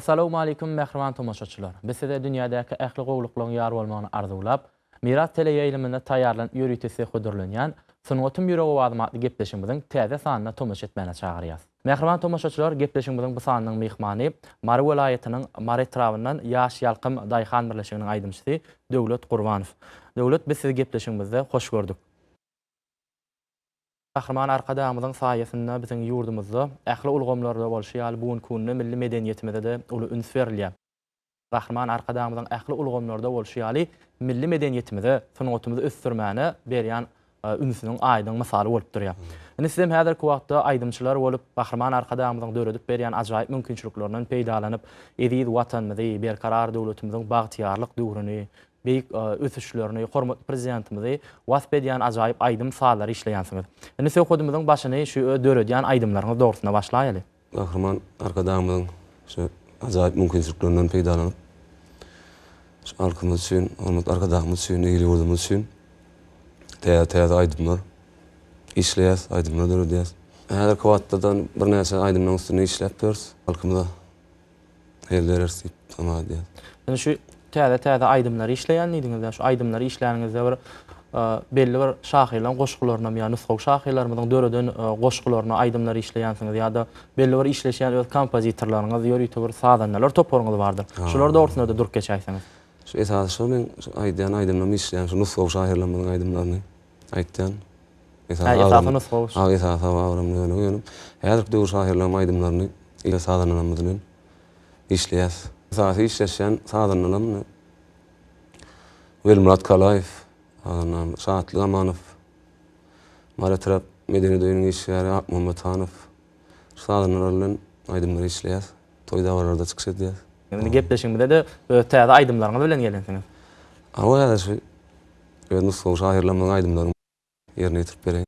Essalawmaleýkum mähriban tomaşaçylar! Biz size dünýädäki ähli gowulyklaryň ýar bolmagyny arzuwlap, Miras teleýaýlymynda taýýarlanyp ýörite size hödürlenýän Sungatym ýürek owazym atly gepleşigimiziň täze sanyna tomaşa etmäne çagyrýas. Mähriban tomaşaçylar gepleşigimiziň bu sanynyň myhmany Mary welaýatynyň Mary etrabyndan Ýaş ýalkym daýhan birleşiginiň aýdymçysy Döwlet Gurbanow. Döwlet biz sizi gepleşigimizde hoş gördük. Gahryman Arkadagymyzyň saýasynda biziň ýurdumyzda ähli ulgamlarda bolşy ýaly bu günki günde milli medeniýetimize-de uly üns berilýär. Gahryman Arkadagymyzyň ähli ulgamlarda bolşy ýaly milli medeniýetimize, sungatymyzy ösdürmäne berýän ünsüniň aýdyň mysaly bolup durýar. Indi sizem häzirki wagtda aýdymçylar bolup, Gahryman Arkadagymyzyň döredip berýän ajaýyp mümkinçiliklerinden peýdalanyp, eziz Watanymyzy, Berkarar döwletimiziň bagtyýarlyk döwrüni, beýik ösüşlerini, hormatly Prezidentimizi wasp edýän ajaýyp aýdym-sazlary işleýänsiňiz. Indi söhbedimiziň başyny şu öz döredýän aýdymlaryňyz dogrusynda başlaýaly. Gahryman Arkadagymyzyň şu ajaýyp mümkinçiliklerinden peýdalanyp, şu halkymyz üçin, hormatly Arkadagymyz üçin, il-ýurdumyz üçin täze-täze aýdymlar işleýäris, aýdymlar döredýäris. Häzirki wagtda-da birnäçe aýdymlaryň üstünde işläp ýörüs. Halkymyza hezil bereris diýip tama edýäris. Indi şu täze-täze aýdymlary işleýän diýdiňiz-dä, şu aýdymlary işläniňizde bir belli bir şahyrlaryň goşgularynam ýa nusgawy şahyrlarymyzyň döreden goşgularyna aýdymlary işleýänsiňiz ýa-da belli bir işleşýän öz kompozitorlaryňyz, ýörite bir sazandalar toparyňyz bardyr. Şular dogrusynda-da durup geçäýseňiz. Şu esasy şo meň şu aýdýan aýdymlarymy işleýän şu nusgawy şahyrlarymyzyň aýdymlaryny aýtýan. Esasy esasy nusgawy. Ha esasy agramly ýöne ýöne häzirki döwür şahyrlaryň aýdymlaryny ile sazandalarymyz bilen işleýäs. Esasy işleşýän sazandalarym Welmyrat Kalaýew, sazandamyz Şatlyk Amanow, Mary etrap medeniýet öýüniň işgäri Akmuhammet Hanow. Şu sazandalar bilen aýdymlary işleýäs. Toý dabaralarda çykyş edýäs. Indi gepleşigimize-de öz täze aýdymlaryňyz bilen gelensiňiz. Hawa häzir şu öz nusgawy şahyrlarymyzyň aýdymlaryny ýerine ýetirip bereýin.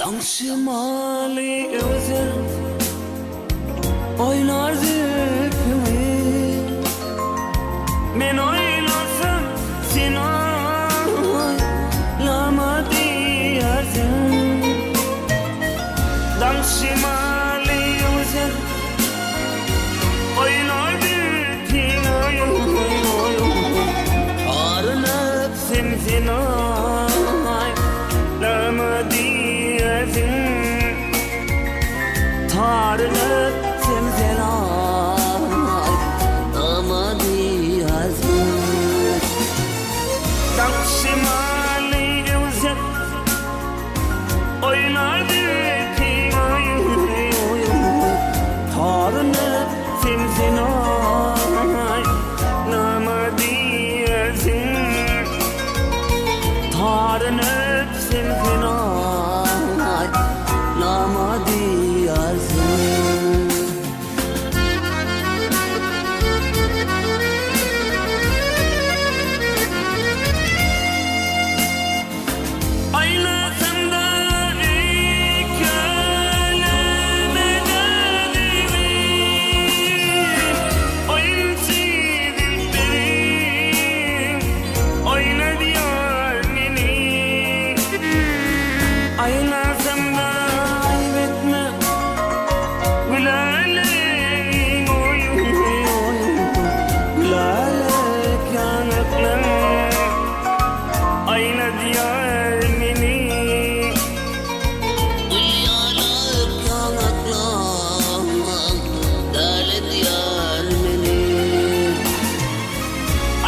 Daň şemaly öwser, oýnar zülpüňi. Men oýlasam, sen oýlama diýersiň. Daň şemaly öwser, oýnar zülpüňi. Taryn öpsem, sen oýlama diýersiň. Taryn öpsem, sen oýlama diýersiň. Daň şemaly öwser, oýnar zülpüňi. Taryn öpsem, sen oýlama diýersiň. Taryn öpsem, sen oýlama diýersiň. Aýlasam-da öýkeleme derdimi, Oýunçy zülpleriň oýnadýar meni. Aýlasam-da aýp etme Gülälek oý, Gülälek ýaňaklyň aýnadýar meni. Gülälek ýaňaklyň däledýär meni.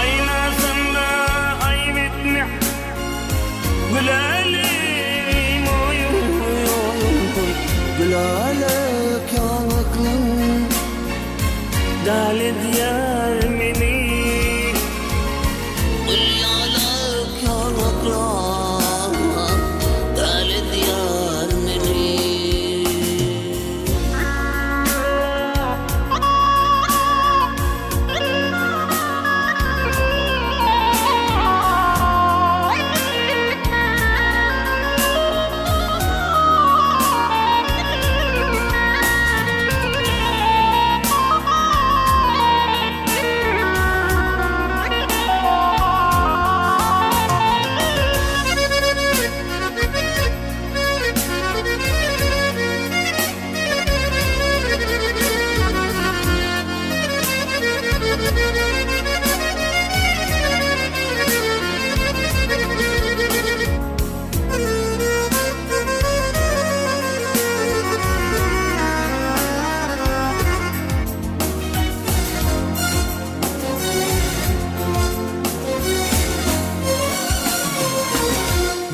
Aýlasam-da aýp etme Gülälek oý, Gülälek ýaňaklyň däledýär meni. Gülälek ýaňaklyň däledýär meni.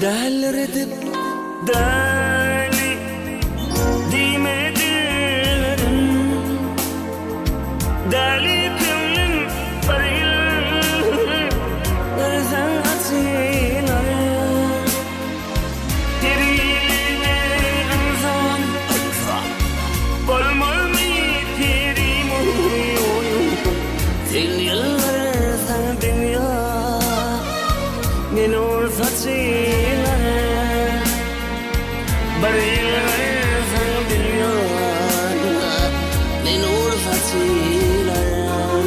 Dälredip däli diýmedilerim. Däli köňlüm bir ýyl görseň açylar. Periline ynsan bolmazmy perim oý, Sen ýylgyrsaň dünýä men nur saçylar. Bir ýylgyrsaň dünýä men nur saçylar.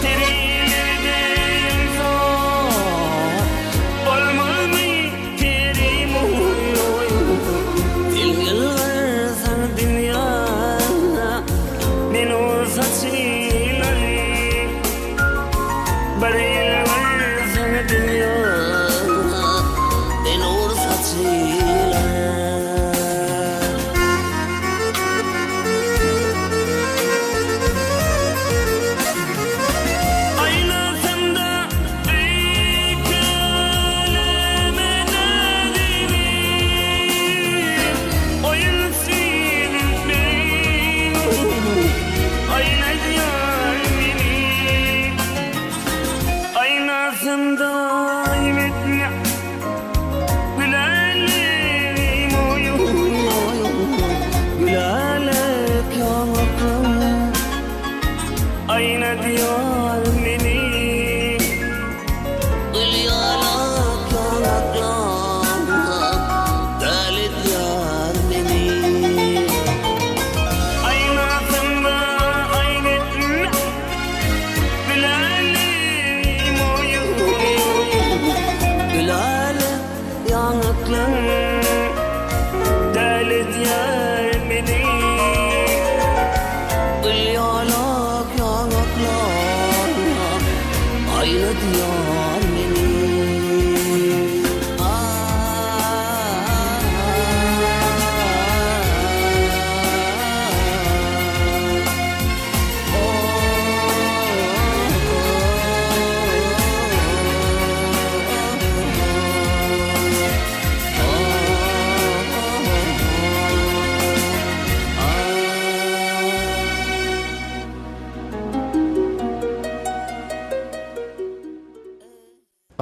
Perilerde ynsan bolmazmy perim oý, Sen ýylgyrsaň dünýä men nur saçylar. Bir ýylgyrsaň dünýä men nur saçylar.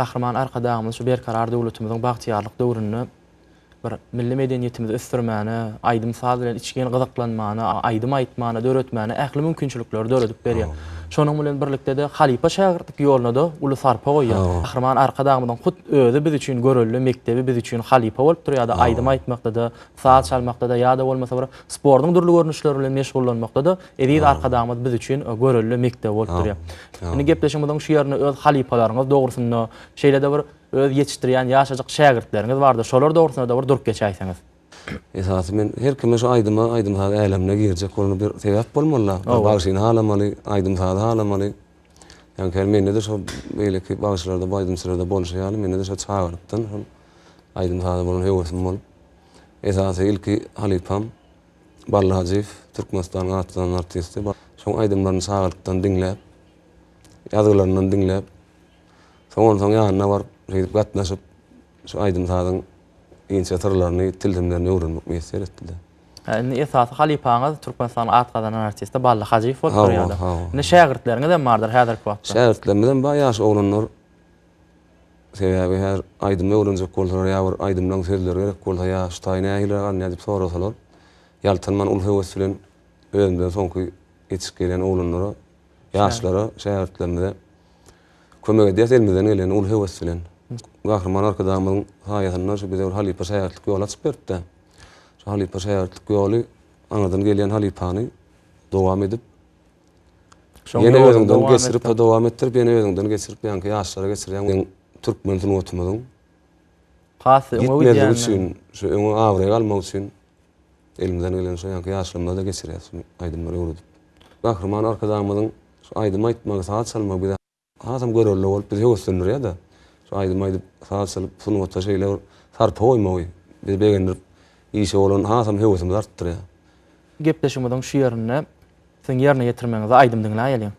Gahryman Arkadagymyz şu Berkarar döwletimiziň bagtyýarlyk döwründe bir milli medeniýetimizi ösdürmäne, aýdym-saz bilen içgin gyzyklanmana, aýdym aýtmana, döretmäne ähli mümkinçilikleri döredip berýär. Şonuň bilen birlikde-de halypa-şägirtlik ýoluna-da uly sarpa goýýar. Gahryman Arkadagymyzyň hut özi biz üçin görelde mekdebi, biz üçin halypa bolup durýar-da, aýdym aýtmakda-da, saz çalmakda-da ýa-da bolmasa bir sportuň dürli görnüşleri bilen meşgullanmakda-da eziz Arkadagymyz biz üçin görelde mekdebi bolup durýar. Indi gepleşigimiziň şu ýerinde öz halypalaryňyz dogrusynda, şeýle-de bir öz ýetişdirýän ýaşajyk şägirtleriňiz bardyr, şolar dogrusynda-da bir durup geçäýseňiz. Esasy men her kime şu aýdyma, aýdym-saz älemine girjek bolanda bir sebäp bolmaly-da. Bir bagşyny halamaly, aýdym-sazy halamaly. Ýaňky mende-de şo beýleki bagşylarda, bu aýdymçylarda bolşy ýaly, mende-de şo çagalykdan şol aýdym-saza bolan höwesim bolup, esasy ilki halypam Bally Hajyýew, Türkmenistanyň at gazanan artisti. Şoň aýdymlaryny çagalykdan diňläp, ýazgylaryndan diňläp, soň onsoň ýanyna baryp, şeýdip gatnaşyp, şu aýdym-sazyň inçe syrlaryny, tilsimlerini öwrenmek miýesser etdi-de. Hä, indi esasy halypaňyz Türkmenistanyň at gazanan artisti Bally Hajyýew bolup durýar-da. Hawa, hawa. Indi şägirtleriňiz hem bardyr häzirki wagtda. Şägirtlerimiz hem bar, ýaş oglanlar. Sebäbi her aýdym öwrenjek bolsalar ýa bir aýdymlaň sözleri gerek bolsa ýa şu taý nähiliräk alynýar diýip sorasalar, ýaltanman uly höwes bilen özümden soňky ýetişip gelýän oglanlara, ýaşlara, şägirtlerimize kömek edýäs elimizden geleni uly höwes bilen. Gahryman Arkadagymyzyň saýasynda şu bize bir halypa şägirtlik ýoly açyp beripdi. Şu halypa şägirtlik ýoly aňyrdan gelýän halypany dowam edip, Ýene özüňden geçirip, dowam etdirip, ýene özüňden geçirip, ýaňky ýaşlara geçirýäň. Meň türkmen sungatymyzyň has öňe gitmezligi üçin, şu öňe abraý galmak üçin elimizden gelen şu ýaňky ýaşlarymyza-da geçirýäs şu aýdymlary öwredip. Gahryman Arkadagymyzyň şu aýdym aýtmagy, saz çalmagy bize Hasam görelde bolup bizi höweslendirýär-de. Şu aýdym aýdyp, saz çalyp, sungata şeýle bir sarpa goýmagy bizi begendirip, işe bolan hasam höwesimizi artdyrýar. Gepleşigimiziň şu ýerinde siziň ýerine ýetirmegiňizde aýdym diňläýeliň.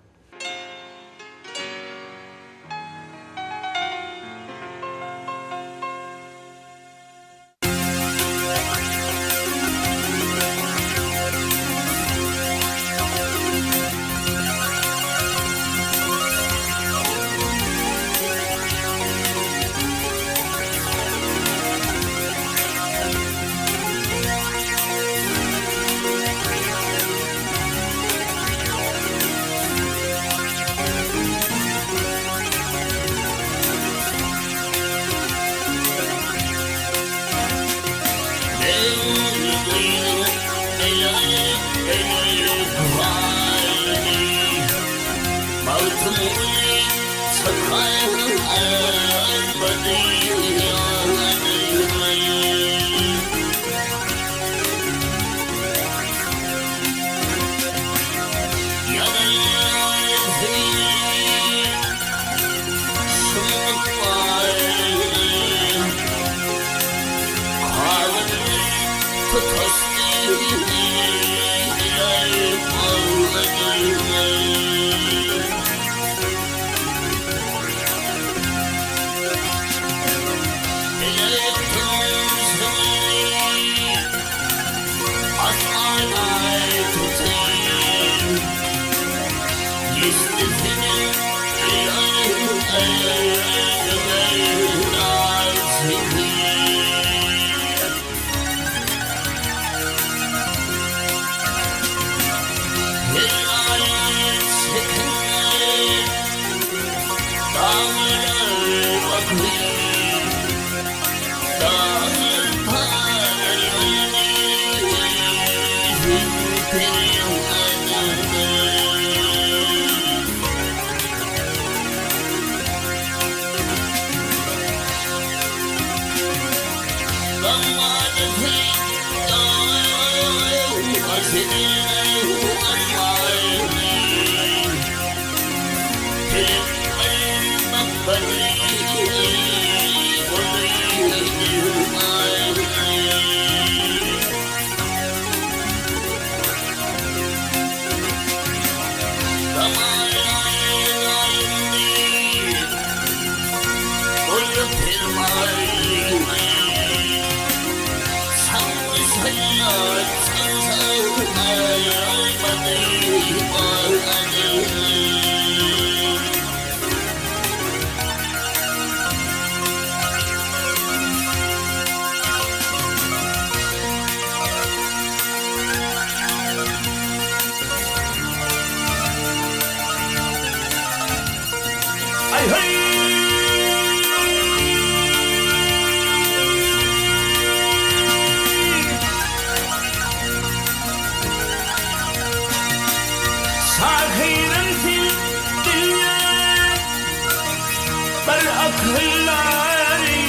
akyldary.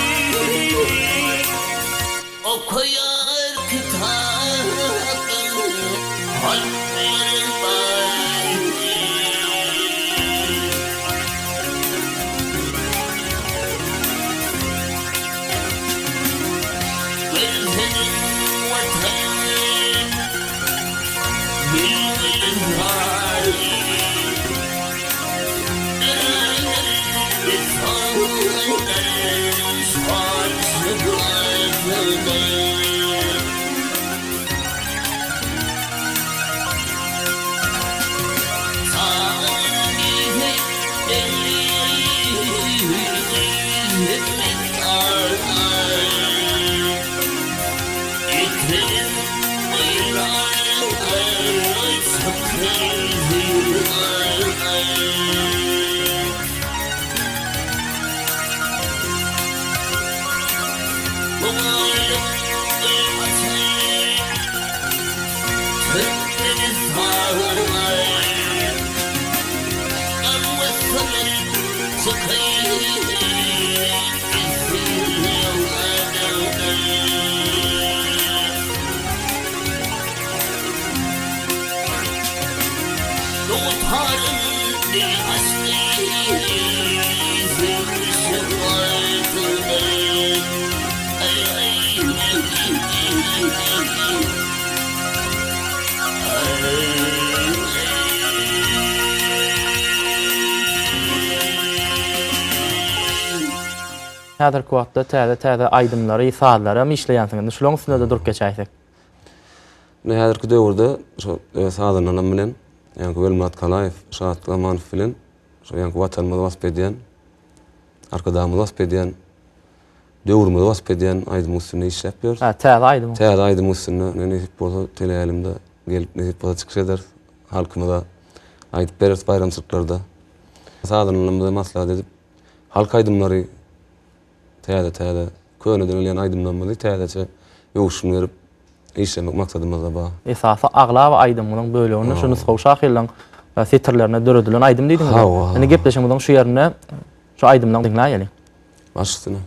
Okaýar kitapdan halklaryň bary. Bilseniň Watany, bilgin zary. Häzirki wagtda täze-täze aýdymlary, sazlary hem işleýänsiňiz. Indi şularyň üstünde-de durup geçäýsek. Indi häzirki döwürde şo öz sazandalarym bilen, ýaňky Welmyrat Kalaýew, Şatlyk Amanow bilen şo ýaňky Watanymyzy wasp edýän, Arkadagymyzy wasp edýän, döwrümizi wasp edýän aýdymyň üstünde işläp ýörüs. Hä, täze aýdymyň. Täze aýdymyň üstünde ine nesip bolsa teleýaýlymda gelip nesip bolsa çykyş ederis. Halkymyza aýdyp bereris baýramçylyklarda. Sazandalarymyza maslahat edip, halk aýdymlary täze-täze köneden gelýän aýdymlarymyzy täzeçe öwüşgin berip işlemek maksadymyzda bar. Esasy aglaba aýdymyňyzyň bölegini şu nusgawy şahyrlaryň setirlerine döredilen aýdym diýdiňiz. Hawa. Indi gepleşigimiziň şu ýerinde şu aýdymdan diňläýeliň. Baş üstüne.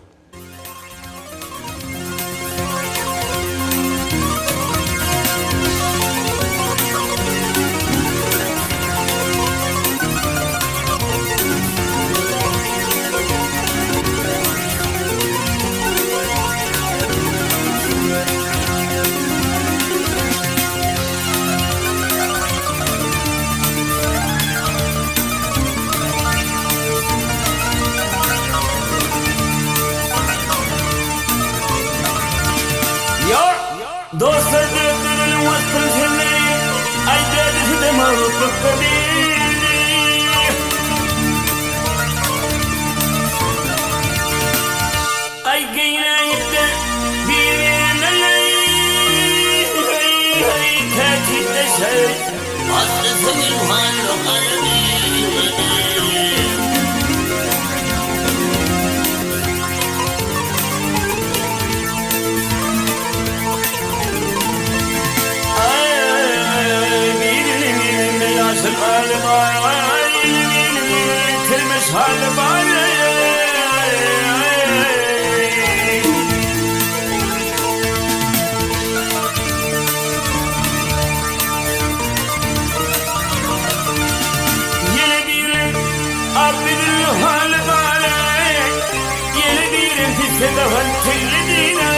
Dostlar dördüginiň waspyn sözleýin, Aý dördüsi-de magluplyk bildi. Aý geýnäýipdir bir-birine Kätipleşer. Asly söýün hanlyk garby. Ýene birim pisse dahan tilli dine.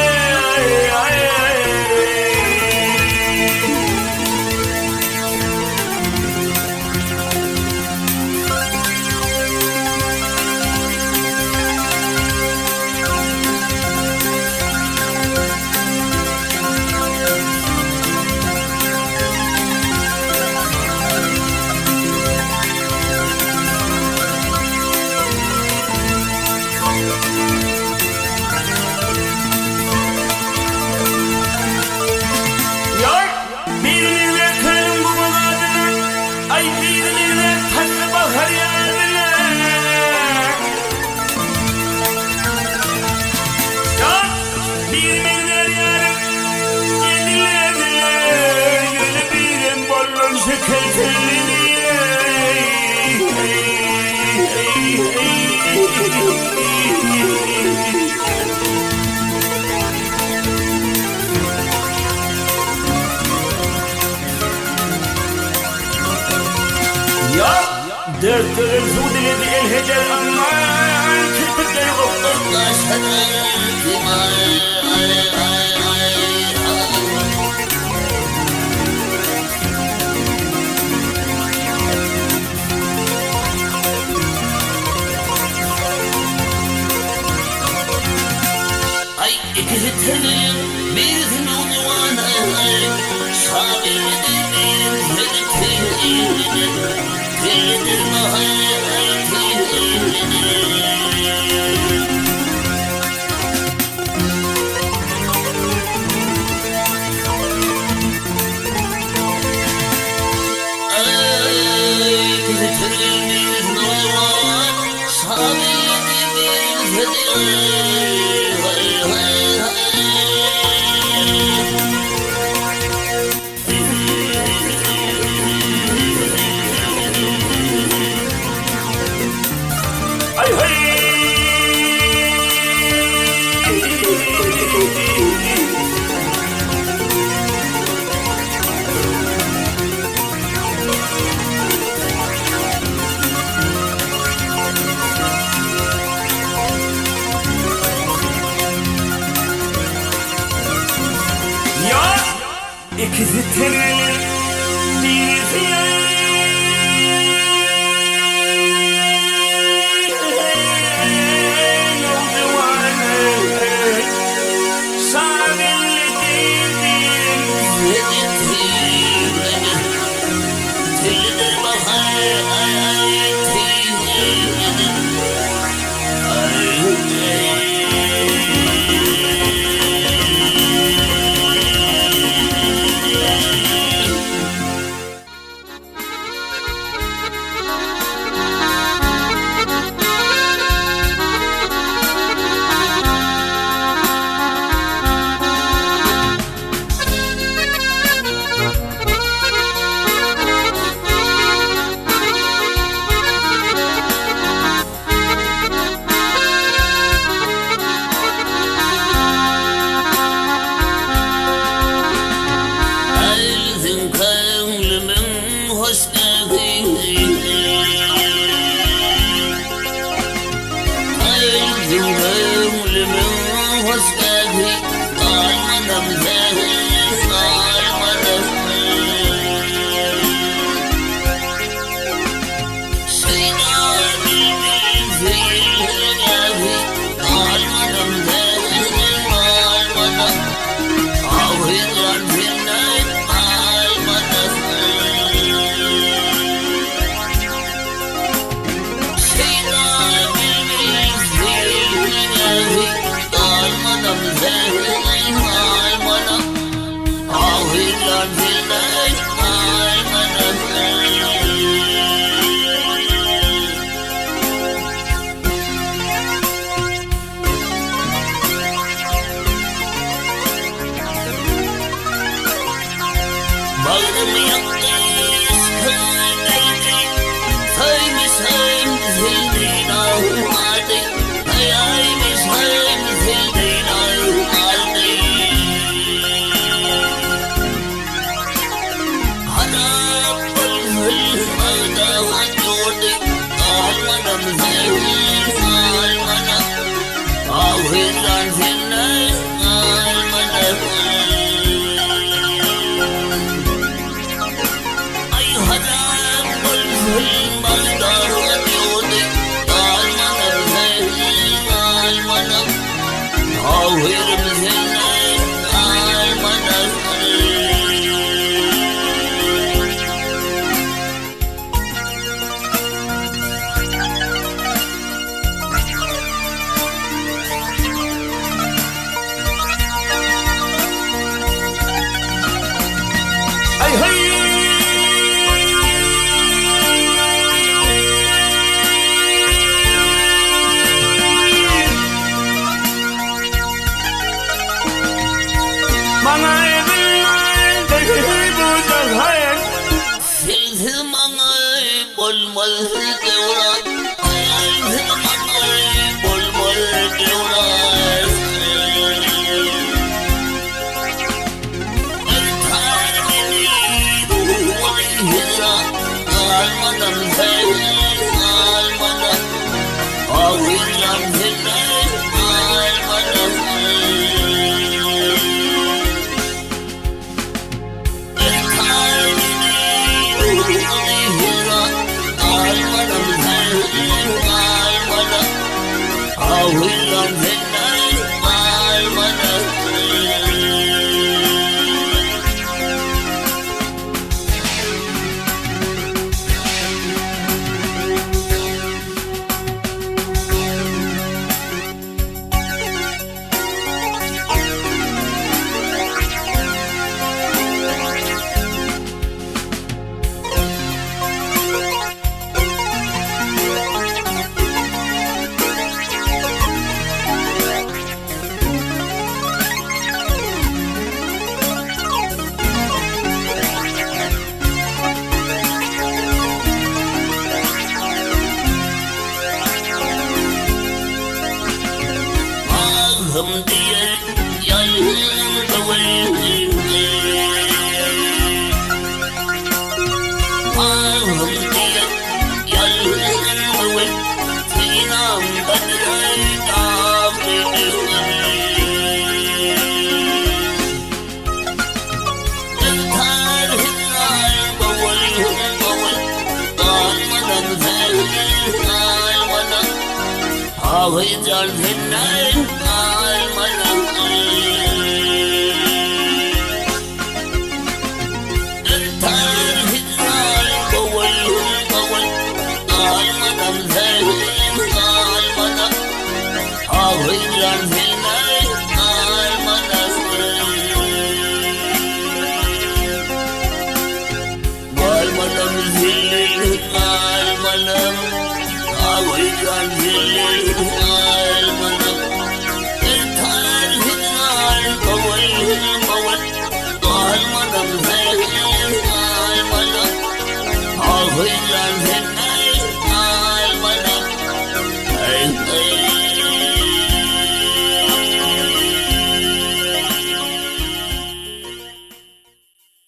Dört gözel suw diledi elheder aman Kirpikleri gopdy Aý ikisi terbiýe birisi nowjuwan aý Şa bellidi birisi tellidir Tellidir aý aý tellidir. Ýa ikisi teňňeler, birisi nowjuwan. Şa belli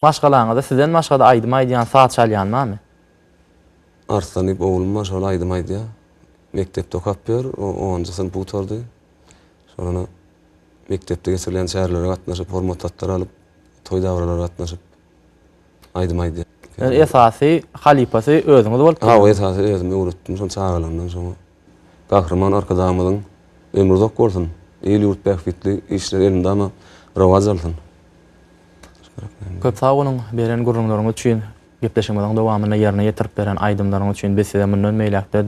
Maşgalaňyzda sizden başgada aýdym aýdýan saz çalýan barmy? Arslan diýip oglum bar şol aýdym aýdýar. Mekdepde okap ýör, onunjy synpy gutardy. Şol ony mekdepde geçirilýän çärelere gatnaşyp, hormat hatlar alyp, toý dabaralara gatnaşyp aýdym aýdýar. Ýöne esasy halypasy özüňiz bolup durýaňyz. Hawa esasy özüm öwretdim şony çagalygyndan şoňa. Gahryman Arkadagymyzyň ömri uzak bolsun, il-ýurt bähbitli işleri elmydama rowaç alsyn. Köp sag boluň beren gürrüňleriňiz üçin, gepleşigimiziň dowamynda ýerine ýetirip beren aýdymlaryňyz üçin biz size mundan beýläkde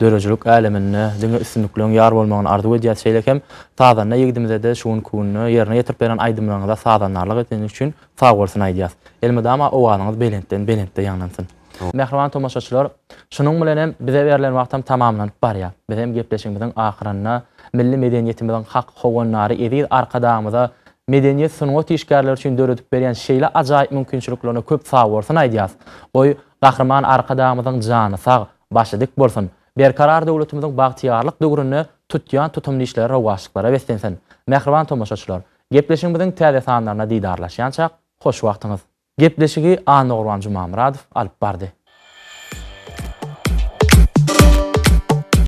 döredijilik äleminde diňe üstünlikleriň ýar bolmagyny arzuw edýäs şeýle hem sazanda ýigidimizede şu günki günde ýerine ýetirip beren aýdymlaryňyza sazandarlyk edeniňiz üçin sag bolsun aýdýas. Elmydama owazyňyz belentden belentde ýaňlansyn. Mähriban tomaşaçylar, şunuň bilen hem bize berlen wagtam tamamlanyp barýar. Biz hem gepleşigimiziň ahyrynda milli medeniýetimiziň hak howandary eziz Arkadagymyza medeniýet sungat işgärleri üçin döredip berýän şeýle ajaýyp mümkinçiliklerine köp sagbolsun aýdýas. Goý, Gahryman Arkadagymyzyň jany sag, başy dik bolsun! Berkarar döwletimiziň bagtyýarlyk döwründe tutýan tutumly işleri rowaçlyklara beslensin! Mähriban tomaşaçylar, gepleşigimiziň täze sanlaryna didarlaşýançak, hoş wagtyňyz! Gepleşigi Annagurban Jumamyradow alyp bardy.